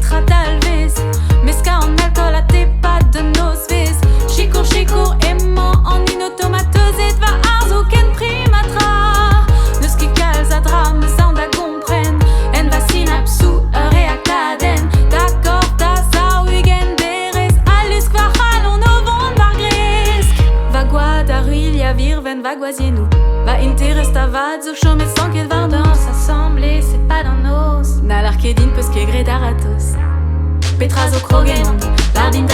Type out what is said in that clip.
Petra dalvez Meskañ an alkool ha tepad d'un nozvezh Sikour, sikour, emañ an hin otomateuzet Va arzoù ken prim ha tra N'eus ket kalz a dra 'm eus aon da gompren En va sinapsoù ur reaktadenn Da gorf da 40 derez A lusk va c'halon o vont war gresk Va gwad a ruilh a virven va gwazhiennoù Va interest avat zo chomet sanket warnon Danse assemblée, c'est pas dans nos Na lar ket din peus ket graet a-ratozh Petra zo kroget Lar din.